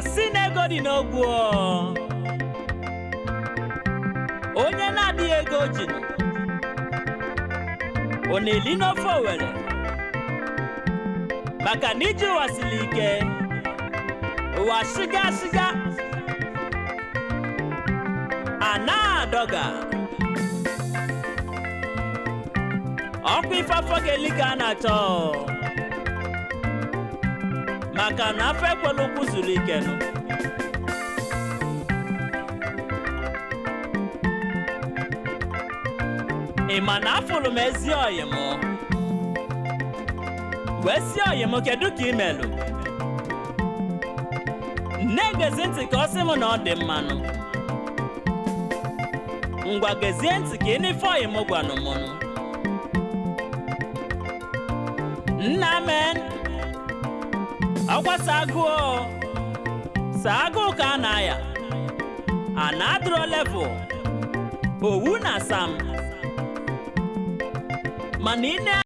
Asị na ego dị n'ogwu ọ. Onye na-adịghị ego ji nụ, ọ na-eli n'ofe Owere maka na ije ụwa siri ike, ụwa shiga shiga a na-adọga ọkwa ife afọ ga-eli ka a na-achọ, maka na afọ ekwela ụkwụ zuru ike nụ. Ị ma na afụlụ m ezi ọyị m, wee si ọyị m, kedu ka ị melụ? Na-egezi ntị ka ọ sị m na ọ dị mmanụ. Ngwa, gezie ntị ka ị n'ife ọyị m gwanụ mụnụ. Nna men ọkwa sa agụụ, sa agụụ ka a na-aya a na-adụrọ level owu na sam mana ị na